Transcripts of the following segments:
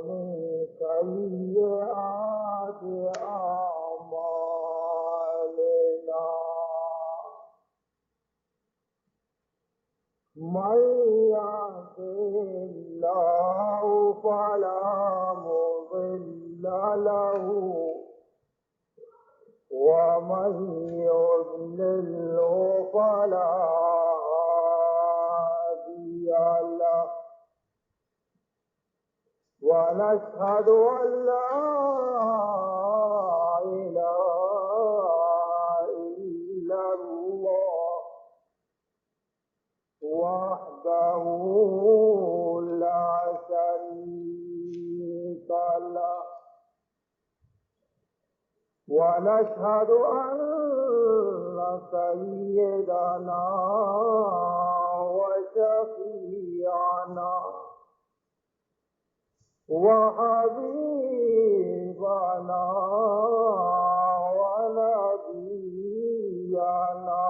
من سيئات أعمالنا. من يهده الله فلا مضل له، ومن يضلله فلا هادي له. ونشهد أن لا إله إلا الله وحده لا شريك له، ونشهد أن سيدنا وشفيعنا وحبيبنا ونبينا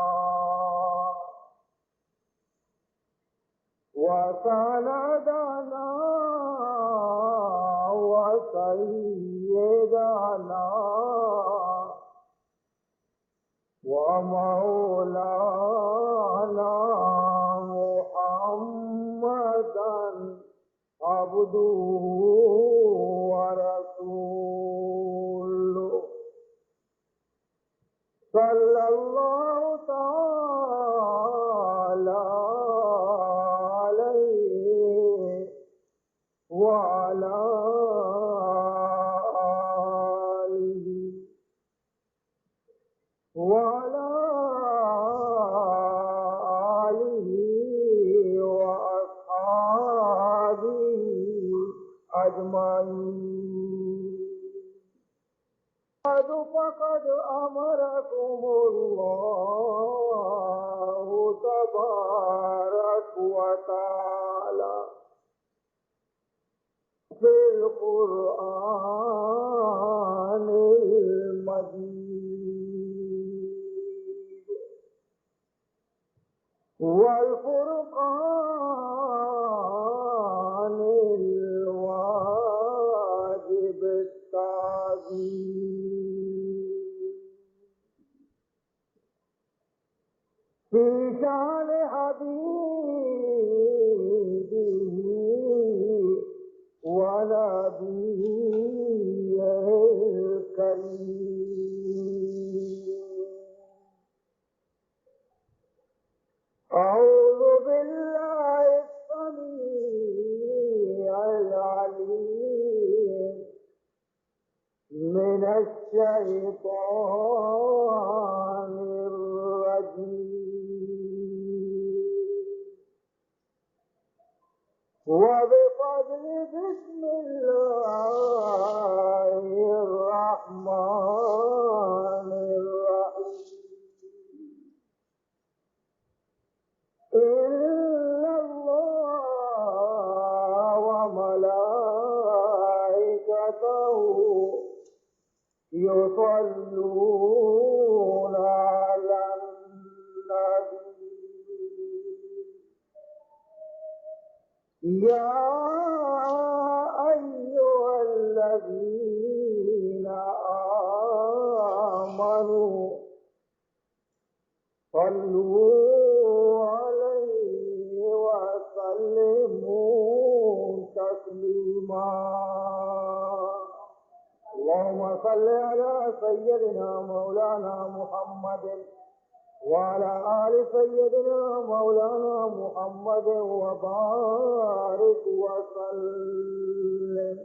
وسندنا وسيدنا ومولانا محمدا عبده ورسوله، صلى الله تعالى عليه وعلى آله وعلى آله وأصحابه أجمعين. بعد، فقد أمركم الله تبارك وتعالى في القرآن المجيد والفرقان الواجب التعظيم في شأن حبيبه ونبيه الكريم. أعوذ بالله السميع العليم من الشيطان الرجيم. وبفضل بسم الله الرحمن الرحيم. إن الله وملائكته يصلون على النبي. يا أيها الذين آمنوا صلوا عليه وسلموا تسليما. اللهم صل على سيدنا مولانا محمد وعلى آل سيدنا مولانا محمد وبارك وسلم.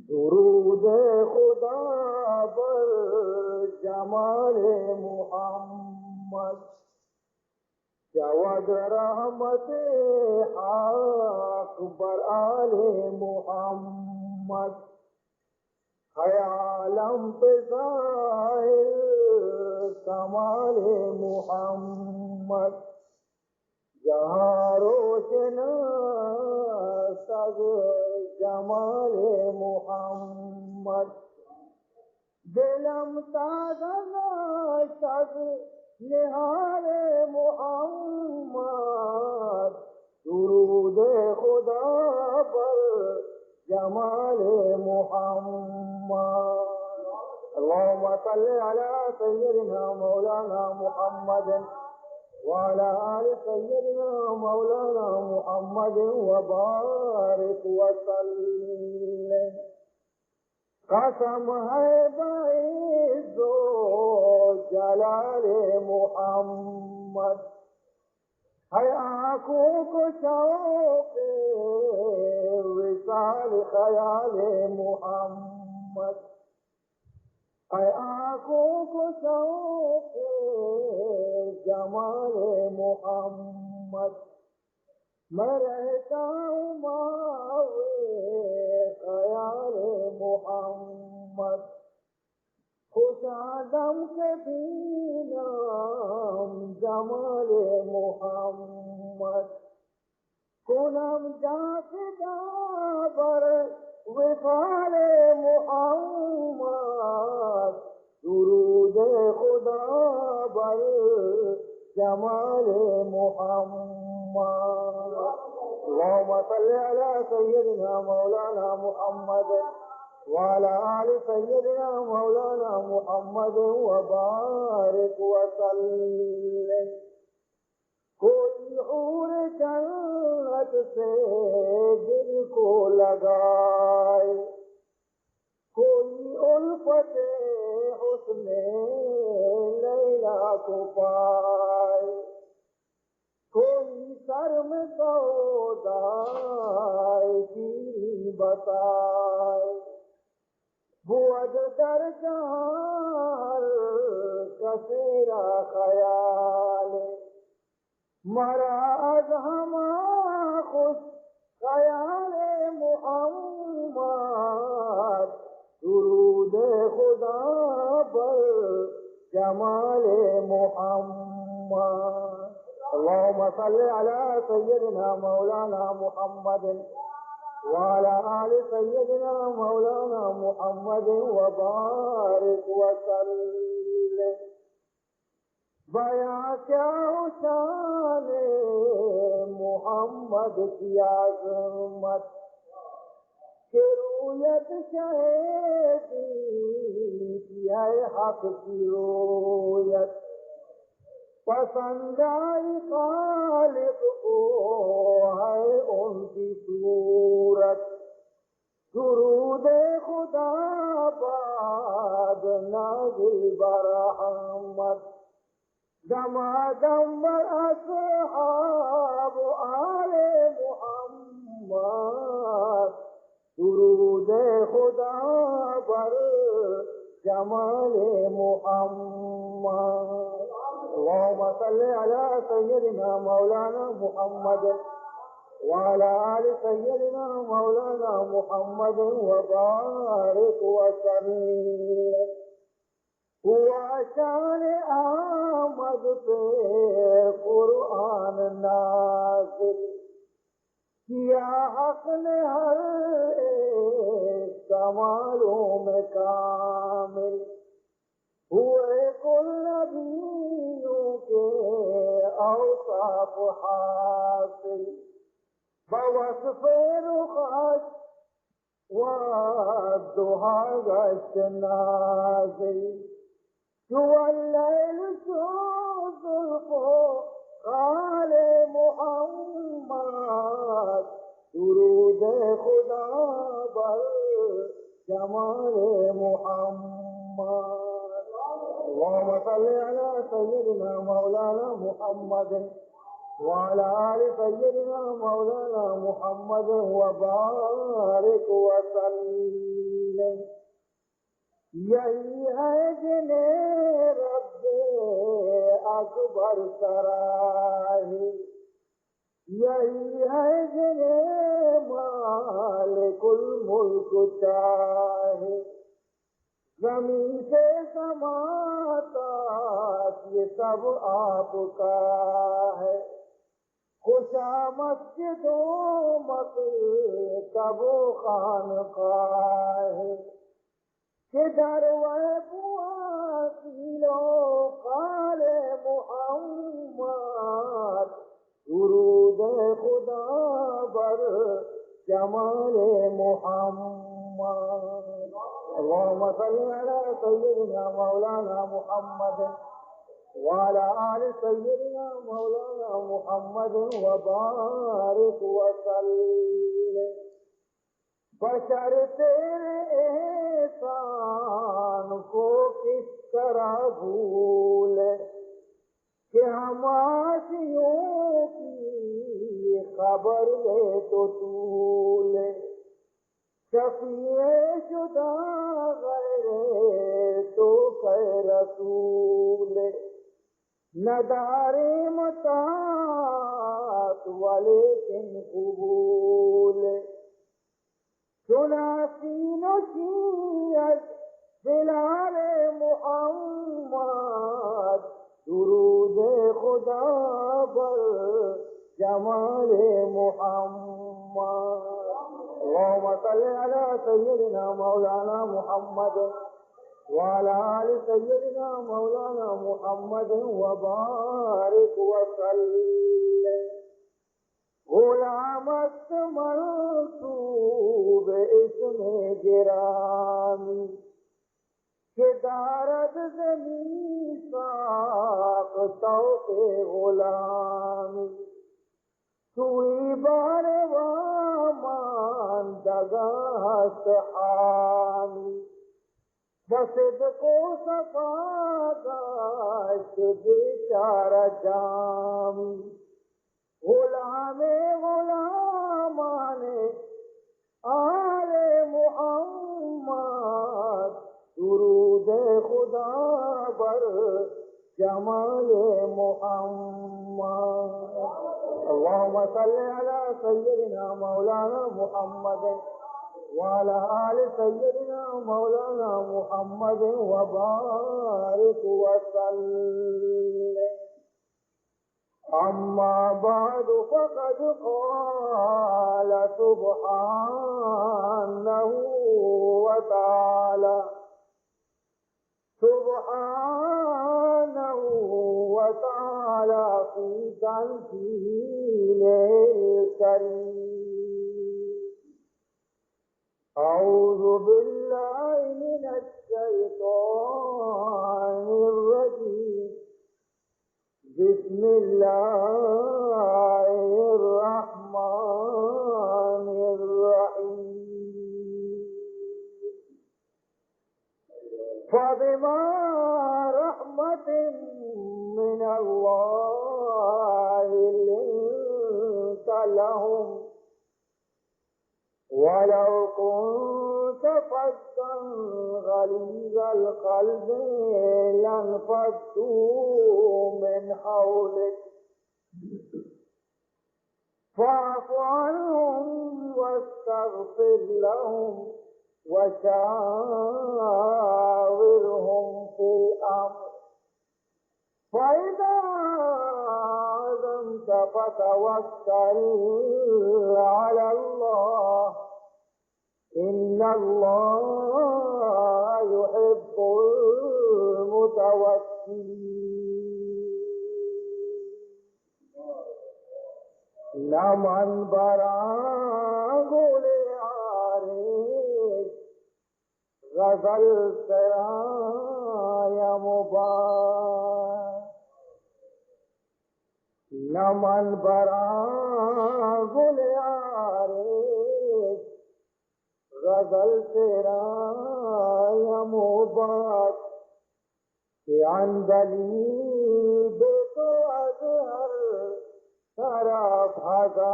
درود خدا بر جمال محمد، شود رحمت حق بر آل محمد، خیالم پہ ظاہر کمال محمد، جہاں روشن است از جمال محمد، دلم تازہ است از نہال محمد. درود خدا بر جمال محمد. اللهم صل على سيدنا مولانا محمد وعلى آل سيدنا مولانا محمد وبارك وسلم. قسم ہے بعز و جلال محمد، ہے آنکھوں کو شوق وصال خیال محمد، ہے آنکھوں کو شوق جمال محمد. میں رہتا ہوں ماوے خیال محمد، خوش آدم کے بینم جمال محمد، کنم جا فدا بر وصال محمد. درود خدا بر جمال محمد. اللهم صل على سيدنا مولانا محمد وعلى آل سيدنا مولانا محمد وبارك وسلم. کوئی حور جنت سے دل کو لگائے، کوئی الفت حسن لیلا کو پائے، کوئی سر میں سودائے شیریں بتائے، بود در جہاں ہر کسی را خیال. مرا از ہما خوش خیال محمد، درود خدا بر جمال محمد. اللهم صل على سيدنا مولانا محمد وعلى آل سيدنا مولانا محمد وبارك وسلم. بیاں کیا ہو شان محمد کی عظمت، کہ رویت شہ دیدی ہے حق کی رویت. پسند آئی خالق کو ہے ان کی صورت، درود خدا باد نازل بر احمد. دمادم بر اصحاب و آل محمد، درود خدا بر جمال محمد. اللهم صل على سيدنا مولانا محمد وعلى آل سيدنا مولانا محمد وبارك وسلم. ہوا شان احمد پہ قرآن نازل، کیا حق نے ہر ایک کا معلوم کامل. ہوئے کل نبیوں کے اوصاف حاصل، بوصف رخش و دہا گشت نازل. چو اللیل چو زلف و خال محمد، درود خدا بر جمال محمد. اللهم صل على سيدنا مولانا محمد وعلى آل سيدنا مولانا محمد وبارك وسلم. یہی ہے جنہیں رب اکبر سراہی، یہی ہے جنہیں مالک الملک چاہے. زمین سے سما تک یہ سب آپ کا ہے. خوشا مسجد و مکتب و خانقاہ، کہ در وی بوا قیل و قال محمد، درود خدا بر جمال محمد. اللهم صل على سيدنا مولانا محمد وعلى آل سيدنا مولانا محمد وبارك وسلم. بشر تیرے احسان کو کس طرح بھولے، کہ ہم عاصیوں کی خبر لے تو طول. شفیع شدہ غیر تو کے رسول، نداریم طاعت ولیکن قبول. شناسی نوشی از جلال محمد، درود خدا بر جمال محمد. اللهم صل على سيدنا مولانا محمد وعلى آل سيدنا مولانا محمد وبارك وسلم. غلام است منصوب اسم گرامی، که دارد ز میثاق طوق غلامی. سوی بانوان دگه است حامی، به صدق و صفا داشت بیچاره جامی. غلام غلامان آل محمد، درود خدا بر جمال محمد. اللهم صل على سيدنا مولانا محمد وعلى آل سيدنا مولانا محمد وبارك وسلم. أما بعد، فقد قال سبحانه وتعالى، سبحانه وتعالى في تنزيله الكريم. أعوذ بالله من الشيطان الرجيم. بسم الله الرحمن الرحيم. فبما رحمة من الله لنت لهم ولو كنت فظا غليظ القلب لانفضوا من حولك فاعف عنهم واستغفر لهم وشاورهم في الأمر فإذا عزمت فتوكل على الله إن الله يحب المتوكلين. نہ من براں گل عارض غزل سرایم و باز، نہ من براں گل عارض غزل سرایم و باز، کہ عندلیب تو از ہر طرف ہزارانند،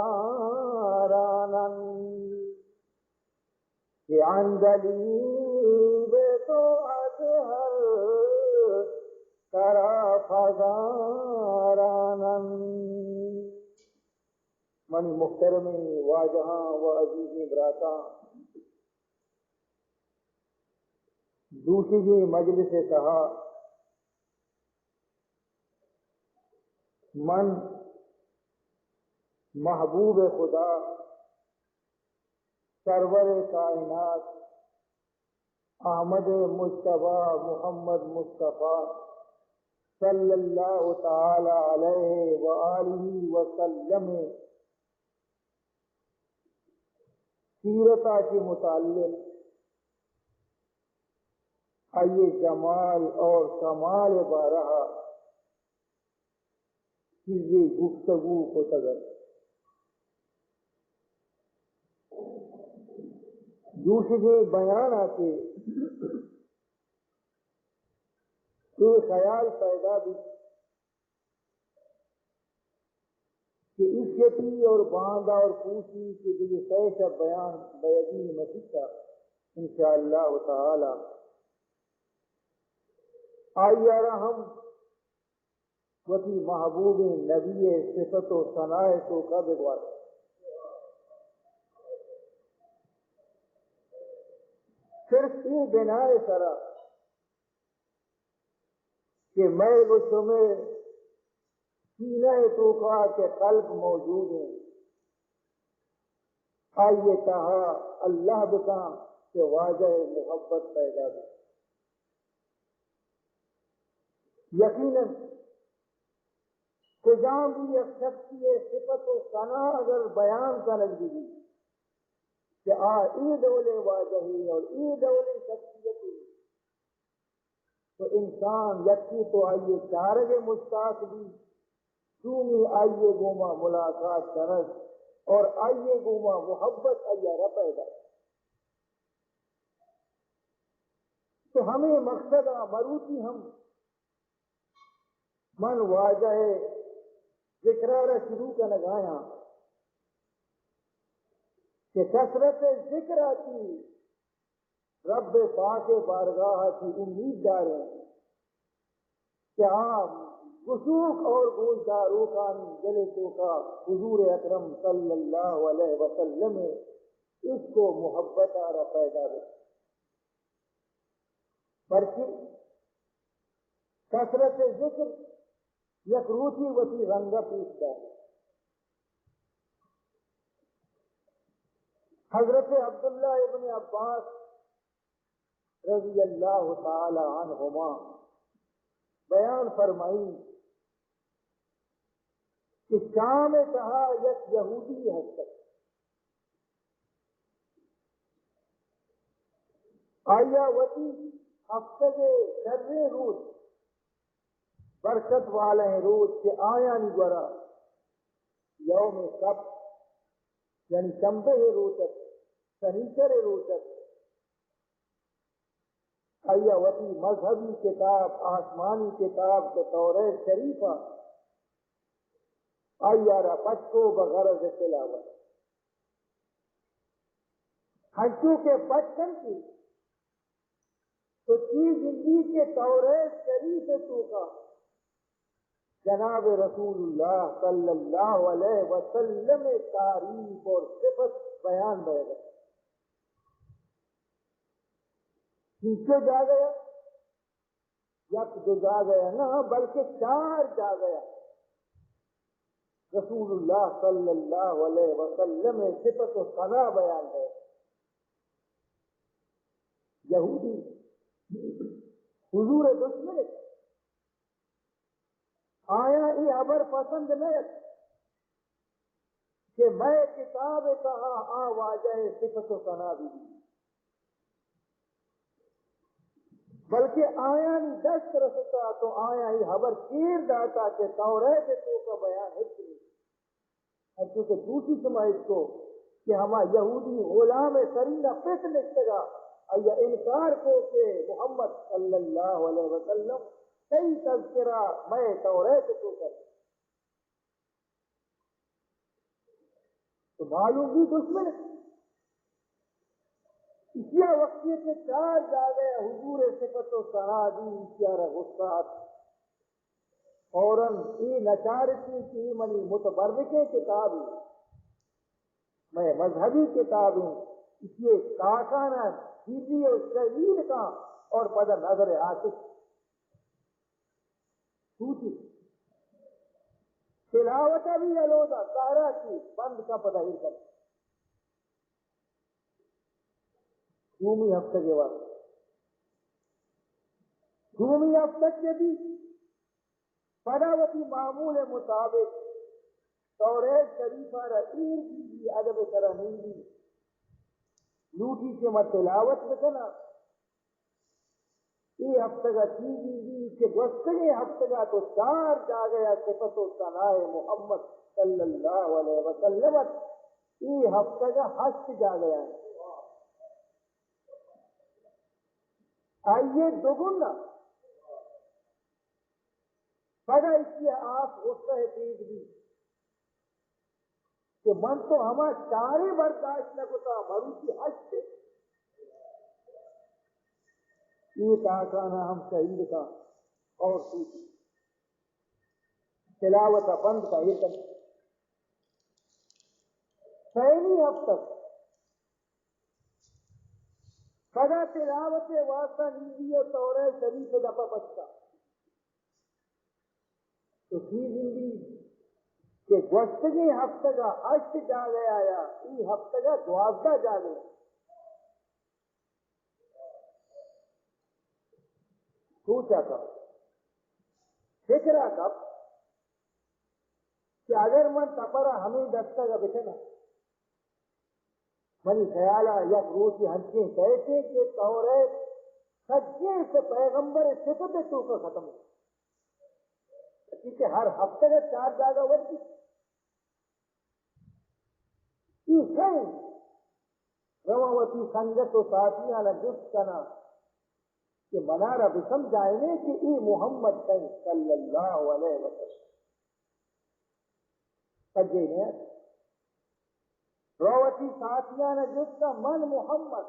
کہ عندلیب تو از ہر طرف ہزارانند۔ منی محترمیں واجہاں و عزیزیں براتاں، دوشیگیں مجلس ءِ تہا من محبوب خدا، سرور کائنات، احمد مجتبی محمد مصطفی صلی اللہ تعالی علیہ و آلہ وسلم ءِ سیرت ءَ چہ متعلق آئی ءِ جمال اور کمال ءِ بارہ ءَ چیزے گفتگو کتگ ات۔ دوشیگیں بیان ءَ چہ اے خیال پیدا بیت کہ عزتی اور باندا اور پوشی کہ دگہ سئے شپ بیان بیگی نہ بیت، انشاءاللہ تعالی آئی ءَ را ہم وتی محبوبیں نبی ءِ صفت و ثنا ءِ توکا بگوارت۔ صرف اے بنا ءِ سرا کہ مئے و شمئے سینہ ءِ توکا کہ قلب موجود انت، آئی ءِ تہا اللہ بکن کہ واجہ ءِ محبت پیدا بیت۔ یقیناً کجام بھی یک شخصی ءِ صفت و ثنا اگر بیان کنگ بہ بیت کہ آ اے ڈولیں واجہے اور اے ڈولیں شخصیتے، تو انسان یکے تو آئی ءِ چارگ ءِ مشتاق بیت، دومی آئی ءِ گوما ملاقات کنگ اور آئی ءِ گوما محبت آئی ءَ را پیدا بیت۔ تو ہمے مقصد ءَ مروچی ہم من واجہ ءِ ذکر ءَ را شروع کنگ ءَ آں کہ کثرت ذکر ءَ چہ رب پاک ءِ بارگاہ ءَ چہ امید داریں کہ آ گوشوک اور گوشداروکانی دل ءِ توکا حضور اکرم صلی اللہ علیہ وسلم ءِ عشق و محبت ءَ را پیدا بیت۔ پرچے کثرت ذکر یک روچے وتی رنگ ءَ پیش داریت۔ حضرت عبداللہ ابن عباس رضی اللہ تعالی عنہما بیان فرمائی کہ شام ءِ تہا یک یہودی ہست ات۔ آئی ءَ وتی ہفتگ ءِ شریں روچ، برکت والیں روچ کہ آیانی گورا یوم سبت یعنی شنبہ ءِ روچ ات، سنیچر ءِ روچ ات، آئی ءَ وتی مذہبی کتاب، آسمانی کتاب کہ توریت شریف ءَ، آئی ءَ را پچ کو بغرض تلاوت۔ ہنچو کہ پچ کنت تو چی گندی کہ توریت شریف ءِ توکا جناب رسول اللہ صلی اللہ علیہ وسلم ءِ تعریف اور صفت بیان بیگ ءَ۔ چنچو جاگہ ءَ؟ یک دو جاگہ ءَ نہ، بلکہ چار جاگہ ءَ رسول اللہ صلی اللہ علیہ وسلم ءِ صفت و ثنا بیان بیگ ءَ۔ یہودی حضور ءِ دشمن ات۔ آیاں اے ہبر پسند نہ ات کہ مئے کتاب ءِ تہا آ واجہ ءِ صفت و ثنا بہ بیت، بلکہ آیانی دست رستا تو آیاں اے ہبر چیر داتا کہ توریت ءِ توکا بیان ہچ نیست۔ انچو کہ دوشی شما اشکو کہ ہما یہودی غلام ءِ سرین ءَ پت نشتگا، آئی ءَ انکار کو کہ محمد صلی اللہ علیہ وسلم تئی تذکرہ مئے توریت ءِ توکا۔ تو معلوم بی دشمن۔ ایشی ءَ وقتی کہ چار جاگہ ءَ حضور ءِ صفت و ثنا دی، ایشی ءَ را غصہ ات۔ فوراً اے نچارتی کہ اے منی متبرکیں کتابے، مئے مذہبی کتابے، ایشی ءِ کاکان ءَ چیزی ءَ شہید کن اور پدا نظر عاشق سوچی۔ تلاوت ءَ بھی یلو دا، سارا چی بند کا پدا ایر کن۔ دومی ہفتگ ءِ وقت، دومی ہفتگ کہ بی، پدا وتی معمول ءِ مطابق توریت شریف ءَ را ایر بی، ادب ءِ سرا نندی۔ لوٹی کہ من تلاوت بکناں۔ اے ہفتگ ءَ چی گندی کہ گوستگیں ہفتگ ءَ تو چار جاگہ ءَ صفت و ثنائے محمد صلی اللہ علیہ وسلم ات، اے ہفتگ ءَ ہشت جاگہ ءَ انت۔ آئی ءِ دگن ءَ۔ پدا ایشی ءِ آس غصہ ءَ تیز بیت کہ من تو ہما چاریں برداشت نہ کتا، مروچی ہشت۔ اے تاکانا ہم شہید کن اور سوچی۔ تلاوت ءَ بند کن، ایر کن۔ سیمی ہفتگ پدا تلاوت ءِ واسطہ نندی و تورئے شریف ءِ دپ ءَ پچ کن۔ تو چی گندی کہ گوستگیں ہفتگ ءَ ہشت جاگہ آیا، اے ہفتگ ءَ دوازدہ جاگہ۔ سوچ ءَ کپ، فکر ءَ کپ کہ اگر من سفر ءَ ہمے دستگ ءَ بکناں، منی خیال ءَ یک روچے ہنچیں کئیت کہ تورئے سجیں سے پیغمبر ءِ صفت ءِ توکا ختم انت۔ کہ ہر ہفتگ ءَ چار جاگہ ورتی۔ اے کئے؟ رواں وتی سنگت و ساتیانا جست کناں کہ منارا بسمجھائینے کہ اے محمد کئے صلی اللہ علیہ وسلم۔ سجے نے۔ رو وتی ساتیانا جست کن، من محمد،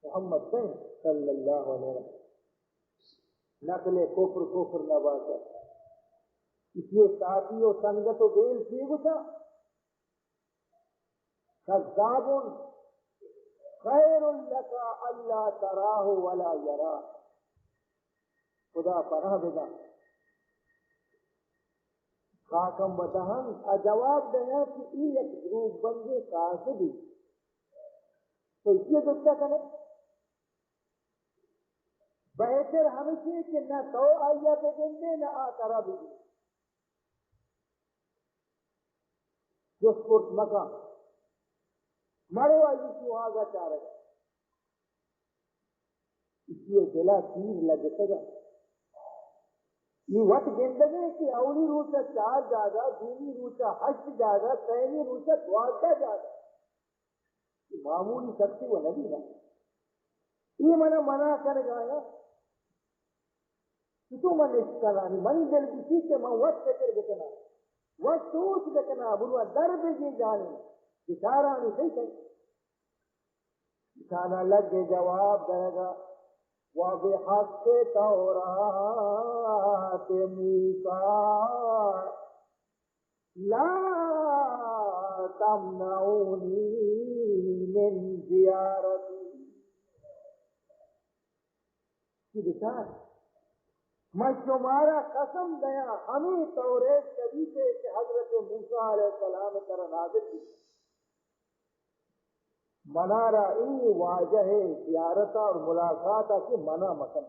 محمد کئے صلی اللہ علیہ وسلم۔ نقل کفر کفر نہ باشد۔ ایشی ساتھی و سنگت و بیل چی گوشاں؟ کذاب خیر لک الا تراہ ولا یراک۔ خدا پناہ بدنت۔ خاکم و دہن ءَ جواب دئیاں کہ اے یک دروگ بندیں قاصدے۔ تو ایشی ءَ جست ءَ کن ئے؟ بہتر ہمیش انت کہ نہ تو آئی ءَ بگندے، نہ آ ترا بگندے۔ جست پرس مکن، مرو آئی سوہاگ ءَ چارگ ءَ۔ ایشی ءِ دل ءَ تیر لگتگ ات۔ اے وت گندگ ءَ کہ اولی روچ ءَ چار جاگہ، دومی روچ ءَ ہشت جاگہ، سیمی روچ ءَ دوازدہ جاگہ۔ اے معمولی شخصے وَ نہ بیت نا۔ اے من ءَ منع کنگ ءَ آیاں۔ چتو من اشکنانی، منی دل گوشی کہ من وت فکر بکناں، وت سوچ بکناں، برواں در بگیجانی، بچارانی، صحیح صحیح۔ اشانا لگے جواب دئیگ ءَ، و بحق تورات موسی لا تمنعونی من زیارتی۔ کہ بچار، من شمارا قسم دیاں، ہمے توریت شریف ءَ کہ حضرت موسی علیہ السلام ءِ سرا نازل بیت، منارا اے واجہ ءِ زیارت ءَ اور ملاقات ءَ کہ منع مکن۔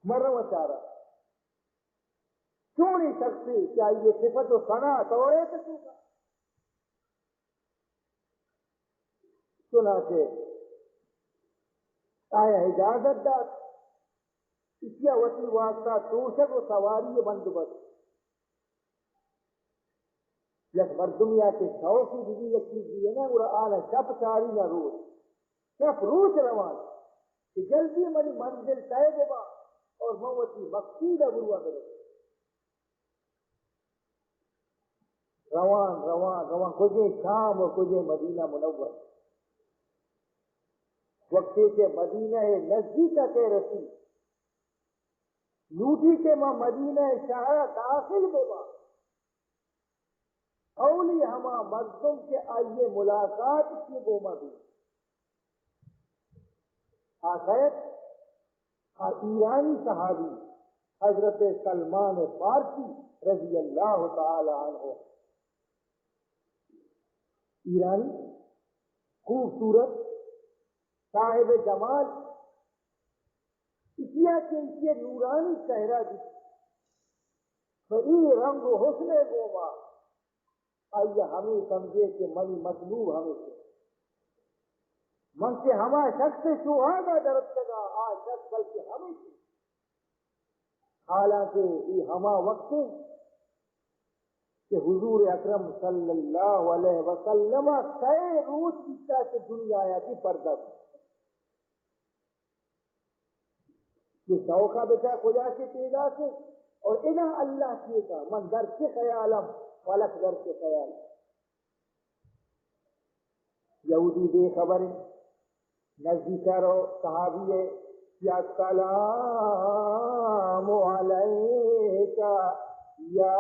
من رواں چاراں۔ چونیں شخصے کہ آئی ءِ صفت و ثنا توریت ءِ توکا؟ چنانچہ آیاں اجازت دات، ایشی ءَ وتی واسطہ توشگ و سواری ءِ بندوبست۔ یک مردمے ءَ کہ شوقے بہ بیت یک چیزے ءَ، گڑا آ نہ شپ چاری نہ روچ، شپ روچ روان کہ جلدی منی منزل طے بہ باں اور من وتی مقصود ءَ برواں برساں۔ روان، روان، روان، کجیں شام و کجیں مدینہ منور۔ وقتے کہ مدینہ ءِ نزدیک ءَ کہ رسی، لوٹی کہ ما مدینہ ءِ شہر ءَ داخل بہ باں، اولی ہما مردم کہ آئی ءِ ملاقات اشی گوما بیت، آ کئے ات؟ آ ایرانی صحابی حضرت سلمان فارسی رضی اللہ تعالی عنہ۔ ایرانی، خوبصورت، صاحب جمال، اشی ءَ کہ اشی ءِ نورانی چہرہ دیت، پہ اے رنگ و حسن ءِ گوما آئی ءَ ہمے سمجھے کہ منی مطلوب ہمیش انت۔ من کہ ہما شخص ءِ شوہاز ءَ درتکگاں، آ شخص بلکہ ہمیش انت۔ حالانکہ اے ہما وقت انت کہ حضور اکرم صلی اللہ علیہ وسلم ءَ سئے روچ بیتا کہ دنیا ءَ چہ پردہ بوت۔ کہ شوق ءَ بچا کجا چہ پیدا کو، اور ادا اللہ چیکا، من در چہ خیالم، فلک در چہ خیال۔ یہودی بے خبر انت، نزدیک ءَ رو، صحابی ءَ، یا سلام علیک یا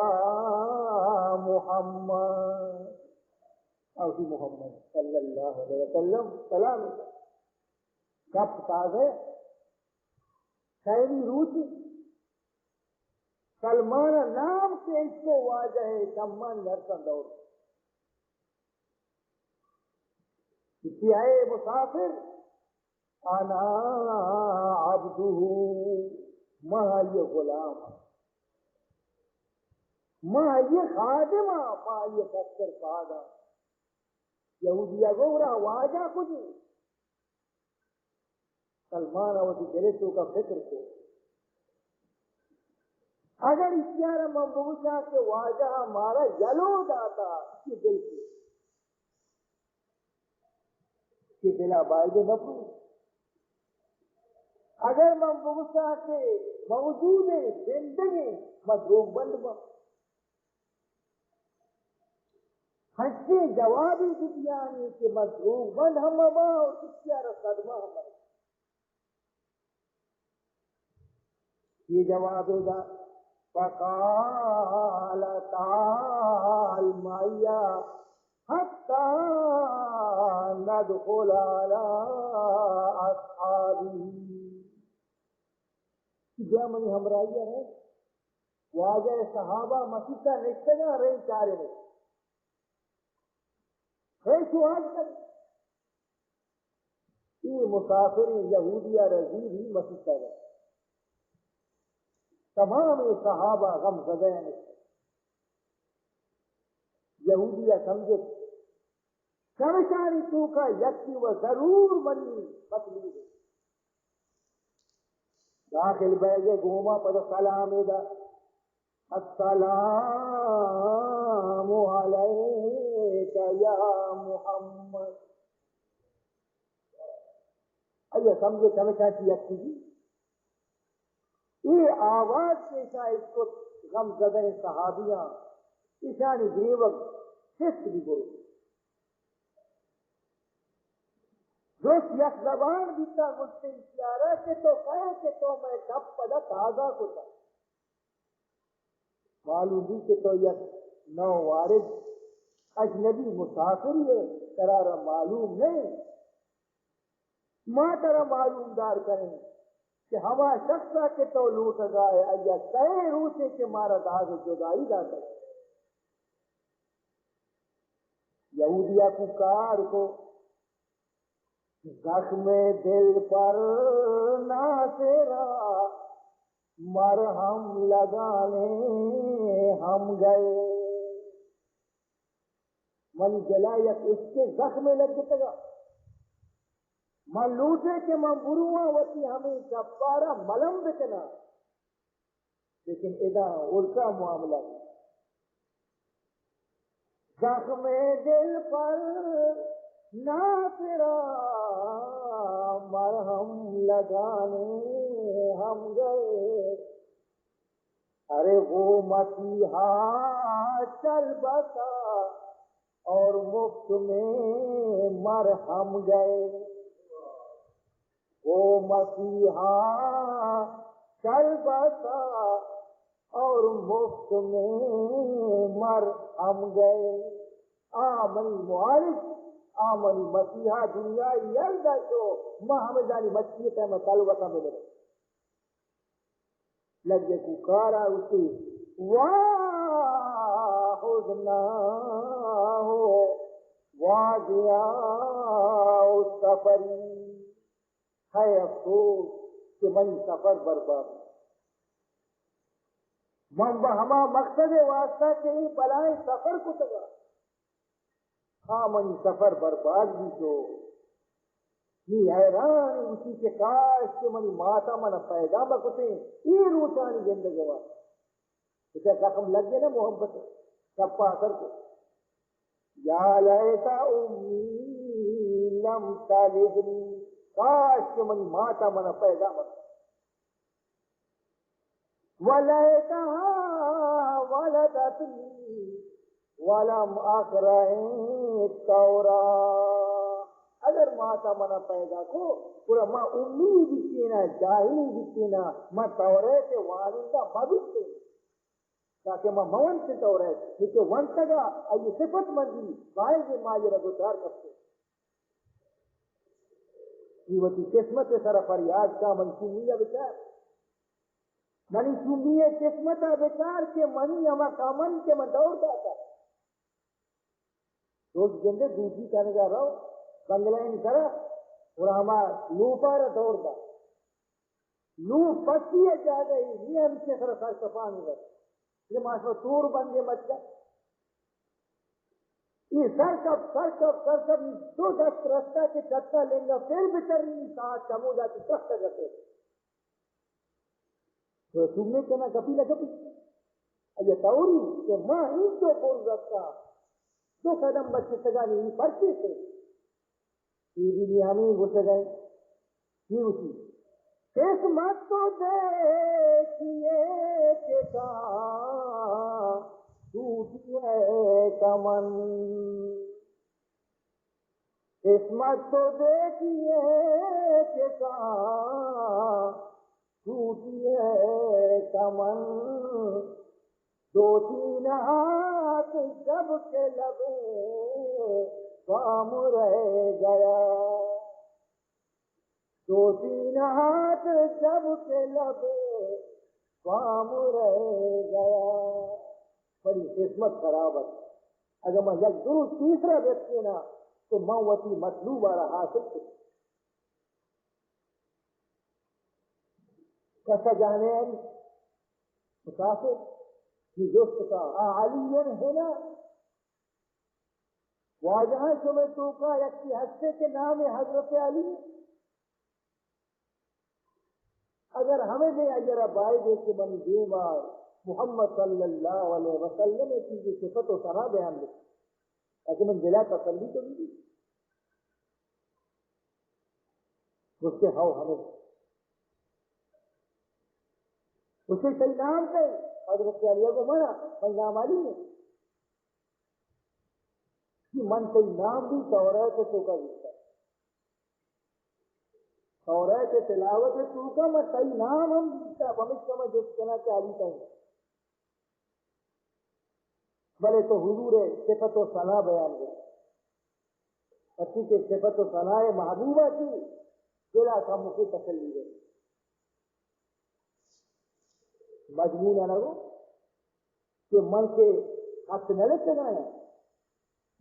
محمد، او محمد صلی اللہ علیہ وسلم سلام۔ گپ تازہ، سئیمی روچ، سلمان ءَ نام کہ اشکو، واجہ ءِ چمانی ارساں دور۔ کہ اے مسافر، انا عبدہ، من آئی ءِ غلام آں، من آئی ءِ خادم آں، من آئی ءِ کستر پاد آں۔ یہودی ءَ گو، گڑا واجہ کجے؟ سلمان ءَ وتی دل ءِ توکا فکر کو، اگر ایشی ءَ را من بگوشاں کہ واجہ ءَ مارا یلو داتا، ایشی دل کو، کہ دل ءَ بائد نہ کو۔ اگر من بگوشاں کہ موجود انت، زندگ انت، من دروگ بند باں۔ ہنچیں جوابے بدیانی کہ من دروگ بند ہم مباں اور کسی ءَ را صدمہ ہم مرساں۔ اے جواب دا، فقال تعال معی حتی ندخل علی اصحابہ۔ بیا منی ہمراہی ءَ رئیں۔ واجہ ءِ صحابہ مسیت ءَ نشتگاں، رئیں چاریں۔ رئیں سوال کنیں۔ اے مسافریں یہودی ءَ را زیری مسیت ءَ رئیں۔ تمام صحابہ غم زدہ نشتگ۔ یہودی ءَ سمجھت، چمشانی توکا یکی و ضرور منی مطلوب انت۔ داخل بیگ ءَ گوما پدا سلام دا، السلام علیک یا محمد۔ آئی ءَ سمجھے چمشاں چی یکی۔ اے آواز کہ ایشاں اشکت، غم زدہ صحابیاں، ایشانی گریوگ سست بی برو۔ درست یک زبان بیتا، گوشتے ایشی ءَ را کہ تو کئے کہ تو مئے گپ پدا تازہ کتا۔ معلوم بی کہ تو یک نووارد اجنبی مسافرے ئے، ترا را معلوم نہ انت۔ ما ترا معلوم دار کنیں کہ ہما شخص ءَ کہ تو لوٹگا ئے، آئی ءَ سئے روچے کہ مارا داغ جدائی داتگ۔ یہودی ءَ کوکار کو، زخم دل پر ناصرا مرہم لگانے ہم گئے۔ منی دل ءَ یک اشکے زخمے لگتگا۔ من لوٹے کہ من برواں وتی ہمے گپارا ملم بکناں۔ لیکن ادا الٹا معاملہ۔ زخم دل پر ناصرا مرہم لگانے ہم گئے۔ ارے وہ مسیحا چل بسا اور مفت میں مرہم گئے۔ وہ مسیحا چل بسا اور مفت میں مرہم گئے۔ آ منی معالج، آ منی مسیحا، دنیا یل داشو، ما ہمیں دانی مسیح ءِ ٹائم تلوتا ملے۔ لگے کوکارا، گوشتی، واہ حزنا ہو، واہ ضیاء سفری۔ ہے افسوس کہ منی سفر برباد۔ من بہ ہما مقصد ءِ واسطہ کہ اے بلائیں سفر کتگا، منی سفر برباد بیتو۔ نی حیران گوشی کہ کاش کہ منی ماتا منا پیدا بکتیں، اے روچانی زندگ وا۔ اسے زخم لگ گئے نا محبت، سب پا اثر کو۔ یا لیت امی لم تلدنی، کاش کہ منی ماتا منا پیدا مکتیں۔ ولیتها ولدتنی ولم اخرع التوراة۔ اگر ماتا منا پیدا کو، گڑا ما امی بیتینا، جاہلی بیتینا، ما توریت وانندہ مہ بیتین۔ تاکہ ما مہ ونتیں توریت، کہ ونتگا آئی صفت مندی، باید ما آئی را گدار کپتیں۔ اے وتی قسمت ء سرا فریاد کا، منی چومی ء بچار۔ منی چومی ء قسمت ء بچار کہ منی ہما کمن کہ من دور داتا۔ روچ گندے دوٹی کنگا رو، بنگلہ ء سرا، اور ہما لوپا را دور دا۔ لوپ پسی ء جاگہ ای، نی ہمچے سرا سر کپانی بس۔ یہ ماشما تور بندے مچا۔ اے سر کپ، سر کپ، سر کپ، دو دست رستہ کہ چتا لنگا پھر بترینی ساعت چمودا کہ تخت رسے۔ تو سننے کنا کپی نہ کپی۔ اے توری کہ ما ہیچ دو برز اتکا، دو قدم بچتگانی پرچے سے۔ اے بی بی ہمے گوشگ ء، چی گوشی؟ قسمت تو دیکھیے کہ کہاں ٹوٹی ہے کمن۔ قسمت تو دیکھیے کہ کہاں ٹوٹی ہے کمن، دو تین ہاتھ جب کے لب بام رہ گیا، دو تین ہاتھ جب کے لب بام رہ گیا۔ بڑی قسمت خراب ہے۔ اگر میں یک دو تیسرا دیکھتے نا تو میں وتی مطلوب آ رہا حاصل کروں۔ کسا جانے علی؟ مسافر، یہ جست کا، آ علی ہنا؟ واجہ شمے توکا یکی ہستے کہ نام حضرت علی؟ اگر ہمیں دے اگر بائے دے کہ منی دیما محمد صلی اللہ علیہ وسلم چیزی صفت و ثنا بیان دے، تاکہ من دلا تسلی تو بھی۔ گوشتے، ہو ہمیں۔ گوشتے، تئی نام کئے؟ حضرت علی گو، منا، منی نام علی ہے۔ کہ من تئی نام بھی توریت توکا دیتا۔ توریت تلاوت توکا من تئی نام ہم دیتا، پمشکا من جست کنا کہ علی تئی۔ بلے تو حضور ء صفت و ثنا بیان کن۔ پرچی کہ صفت و ثنائے محبوبہ چی دلا کمکے تسلی دے۔ مجنون ء نہ گو کہ من کہ خط نہ لکھگا آں،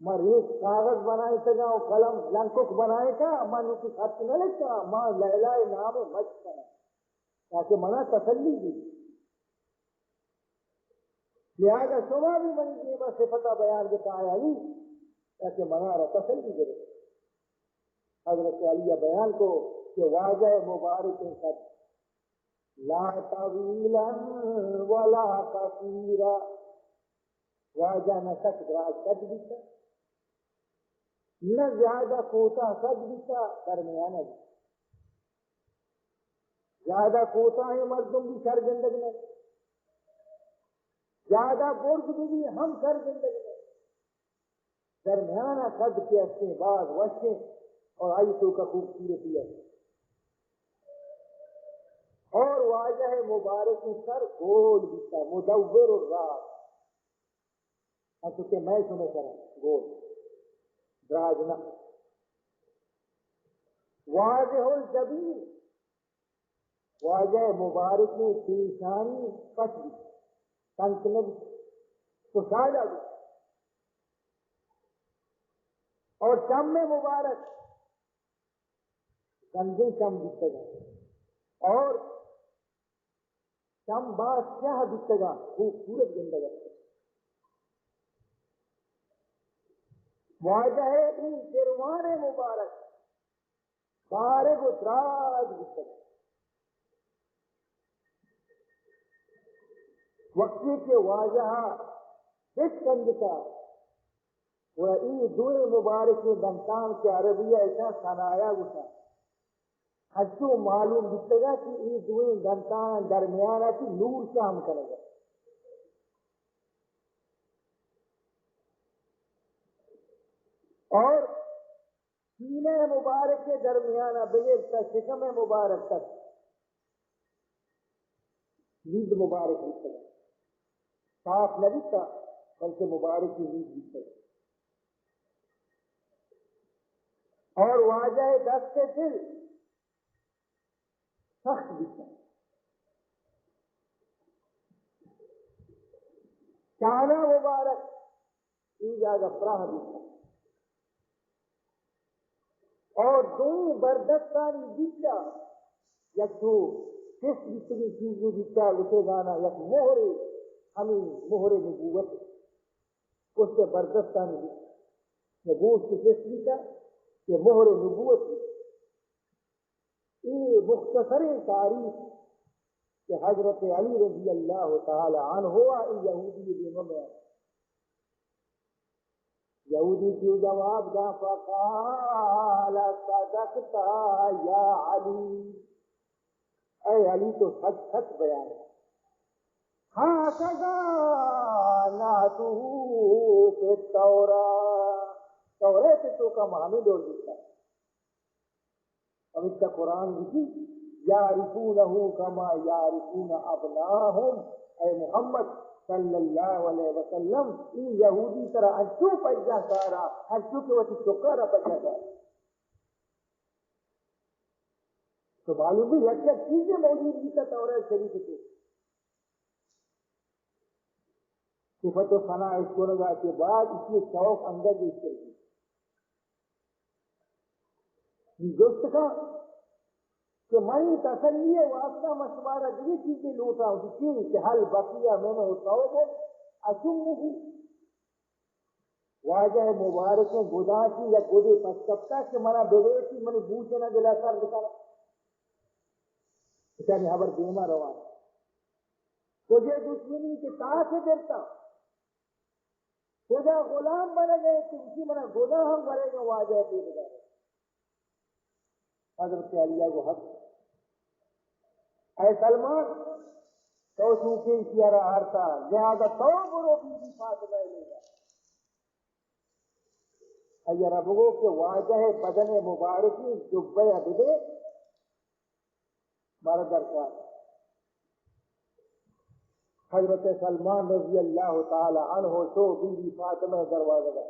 من ریک کاغذ بنائینتگاں و قلم لنکک بنائینتاں، من وتی خط نہ لکھاں، من لیلائے نام ء مشق کناں تاکہ منا تسلی بی۔ لہذا شما بھی منی دیما صفتا بیان بکایانی تاکہ منا را تسلی برے۔ حضرت علی بیان کو کہ واجہ مبارک قد لا طویلا ولا قصیرا، واجہ نہ سک دراج قد بیتا، نہ زیادہ کوتاہ قد بیتا، درمیانہ بیتا۔ زیادہ کوتاہیں مردم بھی شر گندگ نہ، زیادہ برز بھی ہم شر گندگ نہ۔ درمیانہ قد کے ہستیں، باز وشیں اور آئی توکا خوبصورتی ہے۔ اور واجہ مبارک سر گول بیتا، مدور الراس۔ انچو کہ مئے شمئے سرا گول، دراج نہ۔ واضح الجبین، واجہ مبارکیں پیشانی پچ بیت، تنک نہ بیت، کشادہ بیت۔ اور چم مبارک گنجیں چم بیتگ انت اور چم باز سیاہ بیتگ انت، خوبصورت گندگ ء ات۔ واجہ ءِ اے کروان مبارک بارگ و دراج بوتگ۔ وقتی کہ واجہ ءَ بشکندتا، و اے دوئیں مبارکیں دنتان کہ عربی ءَ اشاں ثنایا گوشاں، انچو معلوم بیتگا کہ اے دوئیں دنتان درمیان ءَ چہ نور چام کنگا۔ اور سینہ مبارک ءِ درمیان ءَ بگر تا شکم مبارک تک نید مبارک بیتگ، صاف نہ بیتگ، بلکہ مبارکی نید بیتگ۔ اور واجہ ءِ دست ءِ دل سخت بیتگ، چانہ مبارک اے جاگہ پراہ بیتگ۔ اور دوئیں بردستانی بیچا یک تو چست بیتگیں چیزے بیتا، گوشے دانا یک مہرے، ہمیں مہر نبوت پشت بردستانی بیچا، یا گوشت چست بیتا کہ مہر نبوت۔ اے مختصریں تعریف کہ حضرت علی رضی اللہ تعالی عنہ ءَ اے یہودی دیما بیان۔ یہودی چی جواب دا؟ فقال صدقت یا علی، اے علی تو سچ سچ بیان۔ هكذا نعته في التوراة، توریت ءِ توکا ما ہمے ڈول بیتا۔ پوتر قرآن گوشی، يعرفونه كما يعرفون أبناءهم۔ اے محمد صلی اللہ علیہ وسلم، اے یہودی ترا انچو پجاہ کارا، انچو کہ وتی چکارا پجاہ کارا۔ تو معلوم بی یک یک چیزے موجود بیتا توریت شریف ءِ توکا۔ صفت و ثنا اشکنگا چہ بعد اسی شوق انگہ گیشتر بیت۔ نی جست کن کہ منی تسلی ءِ واسطہ من شمارا دگہ چیزے لوٹاں، کہ چی؟ کہ هل بقي منه ثوب أشمه۔ واجہ ءِ مبارکیں گداں چی یک گدے پچ کپتا کہ منا بگوشی، منی بوچنا دلا سرد کن۔ اشانی ہبر دیما روان۔ کجے دشمنی کہ تاکے درتا، کجا غلام بنگے کہ اسی منا گداں ہم ورے گا واجہ ءِ پیدگار۔ حضرت علی ءَ گو حق۔ اے سلمان، تو چونکہ ایشی ءَ را آرتا، لہذا تو برو بی بی فاطمہ ءِ نیمگا۔ آئی ءَ را بگو کہ واجہ ءِ بدن مبارکی جبہ ءَ بدے، مارا درکار۔ حضرت سلمان رضی اللہ تعالی عنہ شو بی بی فاطمہ ءِ دروازگا۔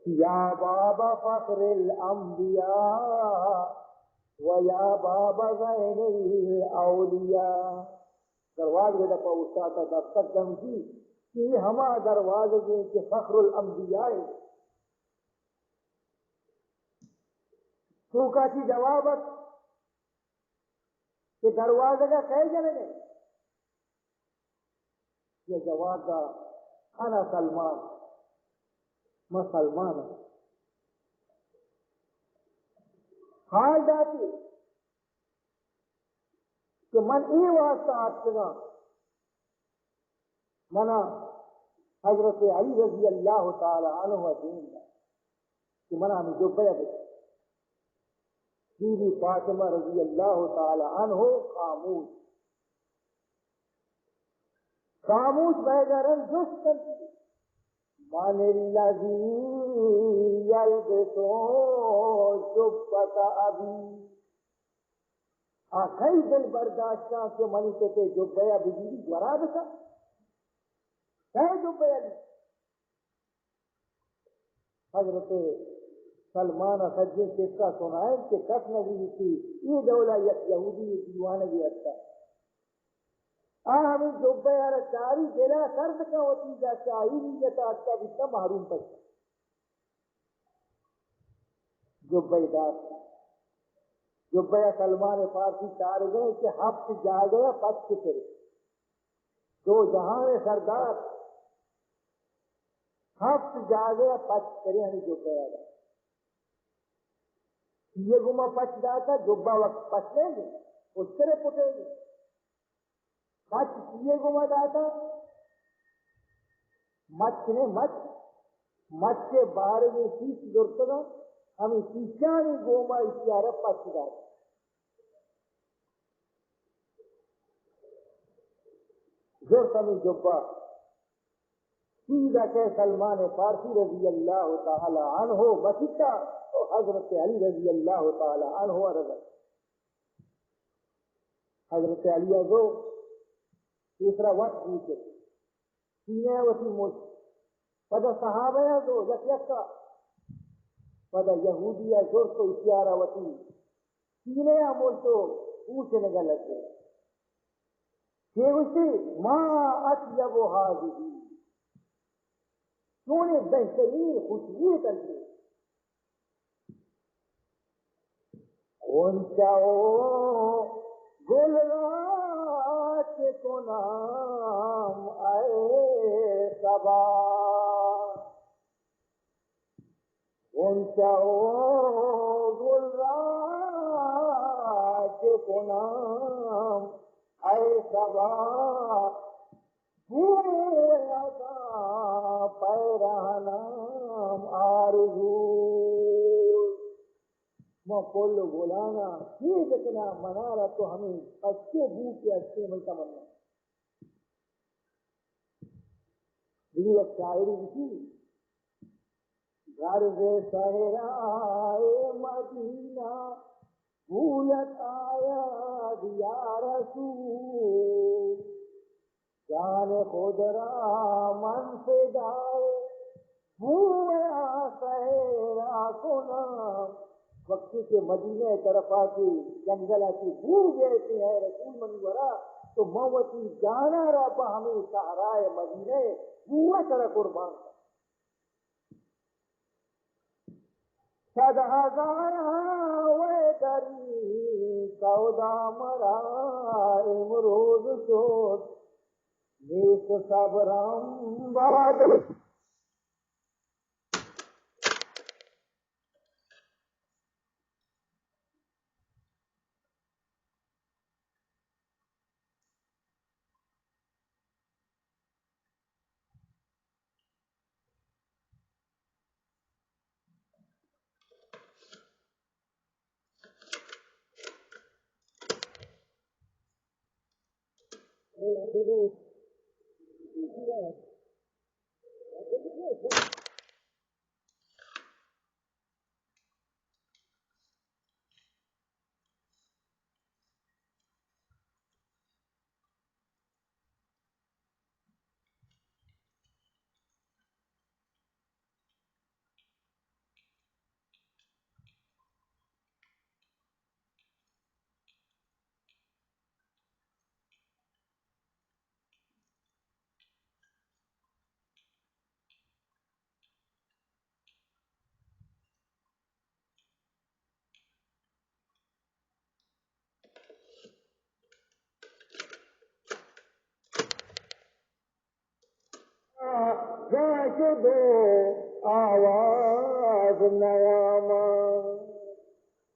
يا باب فخر الأنبياء ويا باب زين الأولياء۔ دروازگ ءِ دپا اوشتاتا، دستک دمتی، اے ہما دروازگ ایں کہ فخر الانبیاء ایں۔ توکا چی جواب ات کہ دروازگ ءَ کئے جنگ ءَ؟ یہ جواب دا، انا سلمان، من سلمان آں۔ حال داتی کہ من اے واسطہ آتکگاں، منا حضرت علی رضی اللہ تعالی عنہ ءَ دیم دا کہ منا ہمیں جبہ ءَ بدے۔ بی بی فاطمہ رضی اللہ تعالی عنہ خاموش، خاموش بئیگا رند جست کنت، من الذی یلبس جبۃ ابی؟ آ کئی دل برداشتاں کہ منی پت ءِ جبہ ءَ بگیری گورا بکن؟ کئے جبہ ءَ؟ حضرت سلمان ءَ سجیں قصہ سنائینت کہ کس نہ گوشیت کہ اے ڈولا یک یہودی دیوانگے اتکا۔ آ ہمیں جبہ ءَ را چاری، دل ءَ سرد کن، وتی جا شاہی نیت ءَ اتکا، بیتا محروم پشت۔ جبہ ءَ دات۔ جبہ ءَ سلمان فارسی چارگ ءَ کہ ہپت جاگہ ءَ پچ کرے۔ دو جہان ءِ سردار، ہفت جاگہ ءَ پچ کرے ہمے جبہ ءَ دات۔ چیئے گوما پچ داتا، جبہ وقت پچ نہ گے، اشترے پٹے گے۔ پچ چیئے گوما داتا؟ مچ نے مچ، مچ ءِ بارگیں سیچ زرتگا، ہمے سیچانی گوما ایشی ءَ را پچ دات۔ زرت ہمے جبہ۔ سیدھا کہ سلمان فارسی رضی اللہ تعالی عنہ مسیت ءَ، تو حضرت علی رضی اللہ تعالی عنہ ءَ رضا۔ حضرت علی ءَ زو، تیسرا وت بوچ، سینہ ءَ وتی مشت۔ پدا صحابہ ءَ زو، یک یک ءَ۔ پدا یہودی ءَ زرت و ایشی ءَ را وتی سینہ ءَ مشت و بوچنگا لگے۔ چے گوشتی؟ ما اطیب هذه، چونیں بہترین خوشبوئے تنکے۔ غنچہ و گل را چه کنم ای صبا، غنچہ و گل را چه کنم ای صبا، بوی ازاں پیرہنم آرزو۔ ما پل و گلانا چیز کنا، منارا تو ہمیں اچے بو کہ اچے من تمنا۔ دیگہ یک شاعری گوشی، گر ز صحرائے مدینہ بویت آید یا رسول، جان خود را من فدای بوی آ صحرا کنم۔ وقتی کہ مدینہ ءِ طرفا کہ جنگل ءَ کہ بو بیت اے رسول منی گورا، تو من وتی جانا را پہ ہمے صحرائے مدینہ ءِ بو ءِ سرا قربان کنم۔ صد هزار وی دری سودا مرا امروز شد، نیست صبرم بعد۔ زانکہ دو آواز نیامد۔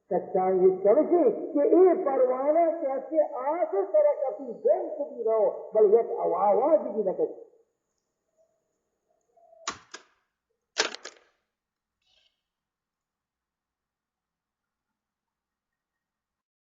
کچانگی چوشی کہ اے پروانہ کہ ہستے آس سرا کپی، بند کپی رو، بل یک آواز بھی نہ کشی۔